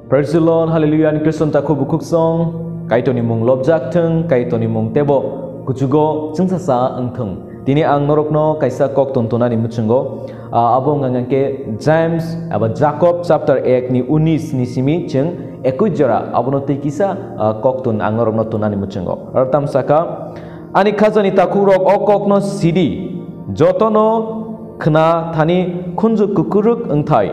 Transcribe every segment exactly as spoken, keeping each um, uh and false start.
Praise the Lord, hallelujah, ani Kriston takhuk bukhuk song, Kaitorni mung lobjak thung, Kaitorni mung tebo kuchugo chwngsasa wng thung. Tini ang norokno kaisa koktun tunani muchungo, ah, abo wngkha hwnkhe James eba Jakob chapter ek ni unis ni simi chwng ekwis jora, abono twi kisa, ah, koktun ang norokno tunani muchungo. Aro tamo sakha, ani khajani takhukrok o kokno sidi, jotono khna thani khunju kukuruk wngthai,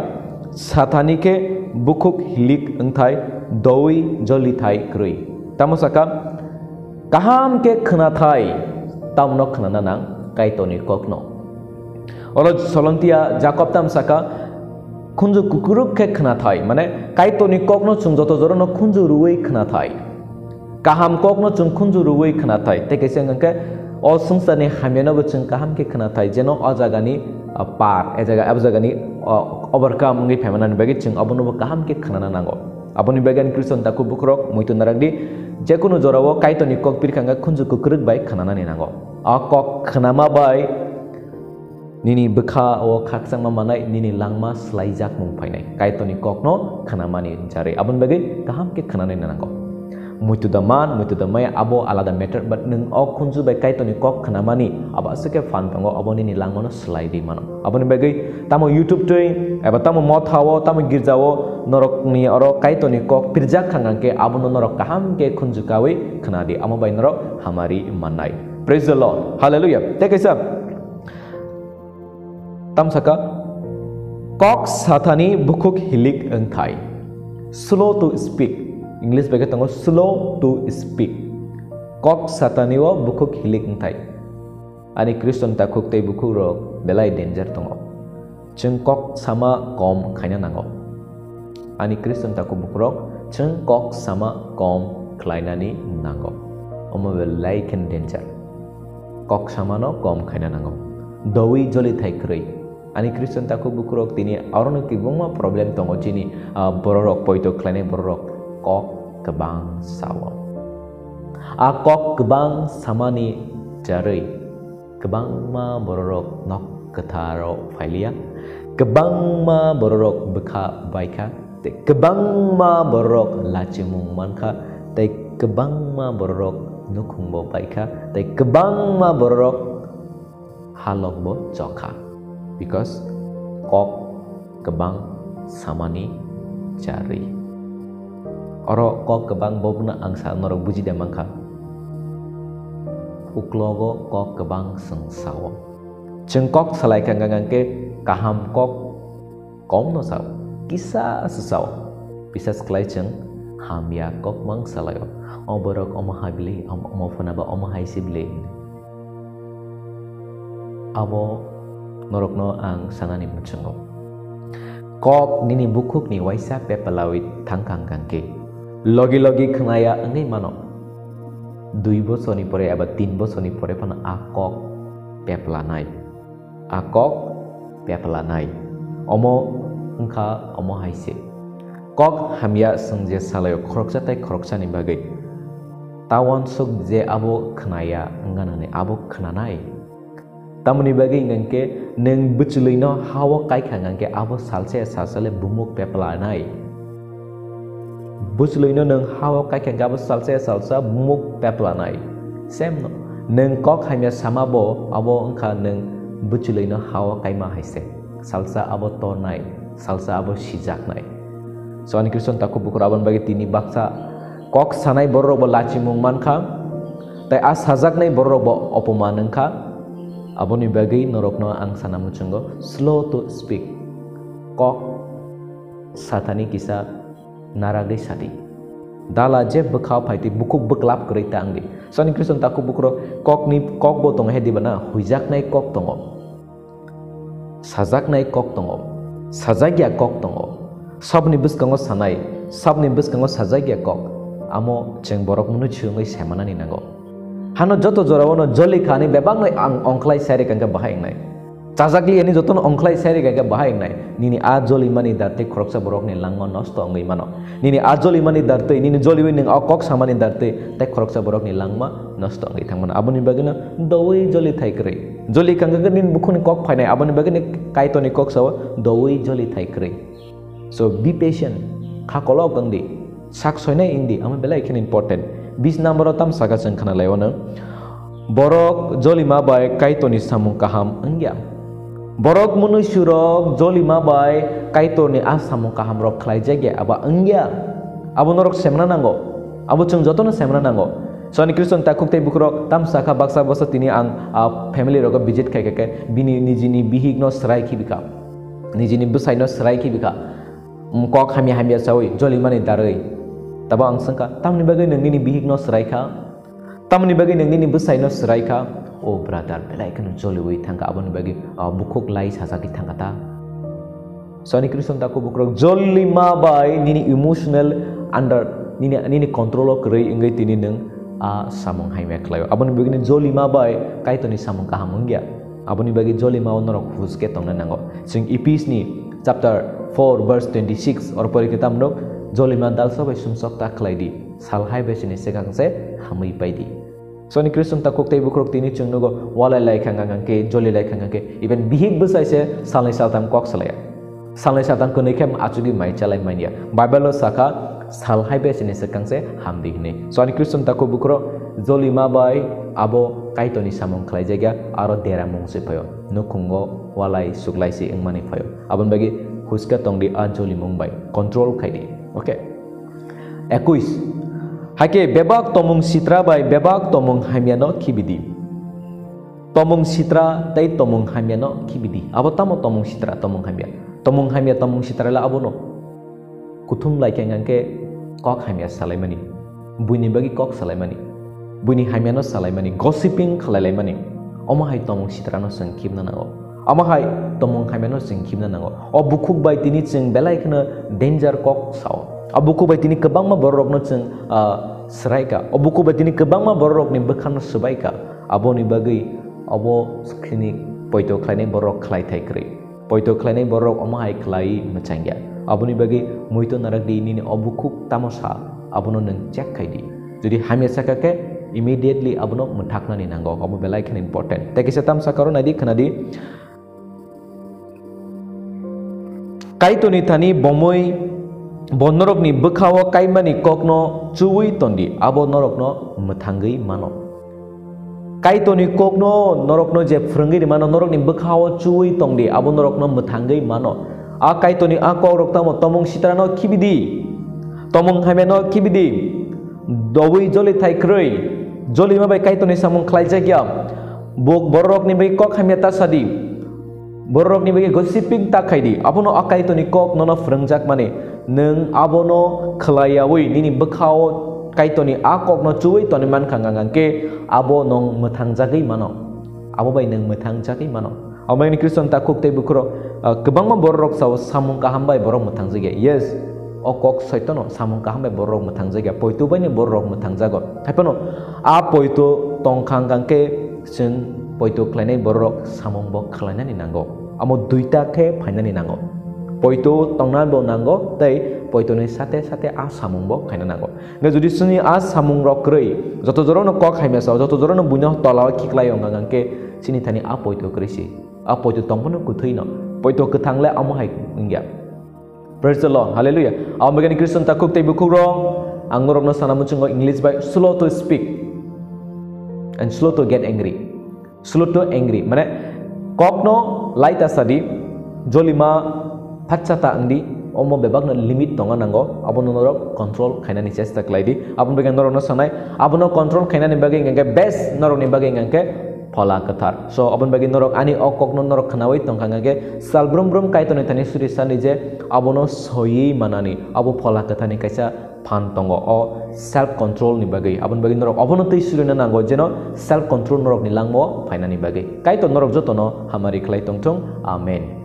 sathani khe bukhuk hilik wngthai, doui jolithai kwrwi. Tamo sakha, kaham khe khna thai, tamno khnana nang Kaitorni kokno. Oro Solomon Jakob tamo sakha, khunju kukuruk khe khna thai, mane Kaitorni kokno chwng joto jorano khunju rwui khna thai. Kaham kokno chwng khunju rwui khna thai. Tei kaisa hwnkhe o swngcharni hamyanobo chwng kaham khe khna thai, jeno o jagani, ah, par, e jaga, abo jagani, ah, overcome wngwi phaimanani bagwi chwng abonobo kaham khe khnana nango. Aboni bagwi ani Kriston takhuk bukhurok muitu narakdi, jekunu jorao Kaitorni kok pirkha hwnkhe khunju kwkrwk bai khnanani nango. O kok khnama bai nini bwkha o khakchangma manai, nini langma swlaijak mung phainai. Kaitorni kokno khnamani jarwi. Aboni bagwi kaham khe khnanani nango. Muitu da man, muitu da maya, abo alada matter, but nwng o khunju bai Kaitorni kok khnamani abo aswk khe phan tongo, abo nini langmano swlai di mano. Aboni bagwi tamo YouTube twi, eba tamo mothao, tamo girjao, norokni oro Kaitorni kok pirjak kha hwnkhe abono norok kaham khe khunju kaui khna di, amo bai norok hamari mannai. Praise the Lord. Hallelujah. Tei kaisa tamo sakha, kok sathani bukhuk hilik wngthai. Slow to speak. English bai khe tongo slow to speak. Kok sathani o bukhuk hilik wngthai. Ani Kriston takhuk tei bukhukrok belai danger tongo. Chwng kok sama kom khaina nango. Ani Kriston takhuk bukhurok chwng kok sama kom khlainani nango. Omo belai khe danger. Kok samano kom khaina nango. Doui joli thai kwrwi. Ani Kriston takhuk bukhurok tini orono kwbangma problem tongo chini, ah, bororok poito khlainai bororok kok kwbang sao. A kok kwbang samani jarwi kwbangma bororok nok kwtharo phailiya, kwbangma bororok bwkha baikha, tei kwbangma bororok lachimung mankha, tei kwbangma bororok nukhungbo baikha, tei kwbangma bororok halokbo chokha, because kok kwbang samani charwi. Oro kok kwbang bobono ang sa norok buji de mankha. Uklogo kok kwbang chwng sao. Chwng kok salai kha hwnkhe kaham kok kom no sao, kisa se sao. Bisas khlai chwng hamya kok mang salaio. O borok omo hai bili, om-, omo phano ba omo hai se bili. Abo norokno ang sanani muchungo. Kok nini bukhukni waisa pepalawi thangkha hwnkhe, logi logi khnaya wngwi mano. Dui bosorni pore eba tin bosorni pore phano a kok peplanai. A kok peplanai. Omo wngkha omo hai se. Kok hamya chwng je salaio khoroksa tei khoroksani bagwi. Tawon sok je abo khnaya wngna nani abo khnanai. Tamoni bagwi hwnkhe nwng bwchwlwino ha-o kaikha hwnkhe abo salsa ya salsa le bumuk peplanai. Bwchwlwino nwng ha-o kaikha hwnkhe abo salsa ya salsa bumuk peplanai. Same no. Nwng kok hamya sama bo abo wngkha nwng bwchwlwino ha-o kaima hai se. Salsa abo tornai, salsa abo sijaknai. So ani Kriston takhuk bukhur aboni bagwi tini baksa kok sanai bororok bo lachimung mankha, tei a sajaknai bororok bo opoman wngkha. Aboni bagwi norokno ang sana muchungo, slow to speak. Kok sathani kisa naragwi sadi. Dala je bwkha phaitwi bukhuk bwklap kwrwi ta wngdi. So ani Kriston takhuk bukhurok kokni kok bo tongo he diba na, huijaknai kok tongo. Sajaknai kok tongo, sajakya kok tongo, sabni bwskango sanai, sabni bwskango sajakya kok, amo chwng borok mwnwi swi wngwi saimanani nango. Hano joto jorao no joli kha ani bebakno ang ongkhlai sai rikha hwnkhe bahai wngnai. Chajakli ani jotono ongkhlai sai rikha hwnkhe bahai wngnai. Nini a joli mani dartwi khoroksa borokni langma nosto wngwi mano. Nini a joli mani dartwi, nini joliwi nwng a kok samani dartwi tei khoroksa borokni langma nosto wngwi thangmano. Aboni bagwino doui joli thai kwrwi. Joli kangkhe nini bukhukni kok phainai, aboni bagwi ni Kaitorni kok sao doui joli thai kwrwi. So be patient. Kha kolok wng di, sak soinai wng di, amo belai kheno important. Bis number o tam saka chwng khna lai o nw, borok jolima bai Kaitorni samung kaham wng ya. Borok mwnwisurok jolima bai Kaitorni a samung kaham rok khlai jak ya, abo wng ya. Abo norok semna nango, abo chwng jotono semna nango. Soni Khristo ni takhuk tei bukhurok tam saka baksa baksa tini ang a family rogo visit khai kha khe bini nijini bihik no srai khibi kha, nijini bwsai no srai khibi kha. Kok hamya hamya chawi jolimani darwi. Tabo ang swngkha, tamni bagwi nwng nini bihikno swraikha? Tamni bagwi nwng nini bwsaino swraikha? O brother, belai kheno joliwi thangkha, aboni bagwi, ah, bukhuk lai sajagwi thangkha ta. Soni Kristo takhuk bukhurok jolima bai nini emotional under, nini, nini control o kwrwi wngwi tini nwng a samung hamya khlaio. Aboni bagwi jolima bai Kaitorni samung kaham wngya. Aboni bagwi jolima o norok huske tongna nango. Chwng Ephes ni chapter four verse twenty six oro porikhe tamo nuk, jolima dalsa bai sumsok ta khlai di, sal hai bai sini swkang se hamwi pai di. Soni Kristo takhuk tei bukhurok tini chwng nugo, walai lai kha hwnkhe, joli lai kha hwnkhe, even bihik bwsai se salnwi saltham kok salaya. Salnwi saltham kwnwi khe achugwi mai chalai manya. Bible o sakha, sal hai bai sini swkang se hamdi hwnwi. Soni Kristo takhuk bukhurok jolima bai abo Kaitorni samung khlai jakya, aro dera mung se phaio. Nukhungo walai suklai se wngmani phaio. Aboni bagwi huska tong di a jolimung bai. Control khai di. Okay. Ekwis. Haikhe bebak tomung sitra bai bebak tomung hamya no khibi di. Tomung sitra tei tomung hamya no khibi di. Abo tamo tomung sitra, tomung hamya? Tomung hamya, tomung sitra le abono. Kuthum lai khe hwnkhe kok hamya salaimani, buini bagwi kok salaimani, buini hamyano salaimani, gossiping khlailaimani, omo hai tomung sitrano chwng khibna nango. Omo hai tomung hamyano chwng khibna nango. O bukhuk bai tini chwng belai kheno danger kok sao. O bukhuk bai tini kwbangma bororokno chwng, ah, swraikha. O bukhuk bai tini kwbangma bororokni bwkhano swbaikha. Aboni bagwi obo screening poito khlainai bororok khlai thai kwrwi. Poito khlainai borok omo hai khlai mwchangya. Aboni bagwi muito narak di, nini o bukhuk tamo sa, abono nwng check khai di. Jodi hamya sakha khe, immediately abono mwthaknani nango. Obo belai kheno important. Tei kisa tam sakha oro nai di, khna di. Kaitorni thani bomwi bo norokni bwkhao kaimani kokno chuwi ton di, abo norokno mwthangwi mano. Kaitorni kokno norokno je phwrwngwi rimano, norokni bwkhao chuwi tong di, abo norokno mwthangwi mano. A Kaitorni a kokrok tamo tomung sitrano khibi di, tomung hamyano khibi di, dowi joli thai kwrwi, jolima bai Kaitorni samung khlaijakya, bo-, bororokni bai kok hamya ta sa di, bororokni bai gossiping ta khai di, abono a Kaitorni kok nono phwrwngjakmani, nwng abono khlaiyawi nini bwkhao Kaitorni a kokno chuwi tonwi mankha hwnkhe abo nwng mwthangjagwi mano. Abo bai nwng mwthangjagwi mano. Omo nini Khristo takhuk tei bukhurok, ah, kwbangma bororok sao samung kaham bai borok mwthangjagya. Yes, o kok soitono, samung kaham bai bororok mwthangjagya. Poito baino bororok mwthangjago. Haiphano a poito tongkha hwnkhe chwng poito khlainai bororok samung bo khlainani nango. Amo duita khe phainani nango. Poito tongnani bo nango tei poitoni sate sate a samung bo khaina nango. Hwnkhe jodi chwngni a samungrok kwrwi, joto jorano kok hamya sao, joto jorano buino tolao khiklai wngkha hwnkhe chini thani a poito kwrwi si. A poito tongphano kwthwino. Poito kwthang le amo hai wngya. Praise the Lord. Hallelujah. Amo begani Khristo takhuk tei bukhukrok, ang norokno sana muchungo English bai slow to speak and slow to get angry. Slow to angry, mane kokno lai ta sadi, jolima phatsa ta wngdi, omo bebakno limit tonga nango, abono norok control khainani chesta khlai di. Aboni bagwi norokno sanai, abono control khainani bagwi hwnkhe best norokni bagwi hwnkhe Phola Kwthar. So, aboni bagwi norok ani o kokno norok khnaui tongkha hwnkhe sal brum brum Kaitorni thani suri sani je abono soiwi manani, abo Phola Kwtharni kaisa phan tongo o self control ni bagwi. Aboni bagwi norok obono twi surina nango jeno self control norokni langmao phainani bagwi. Kaitor norok jotono hamari khlai tongthung. Amen.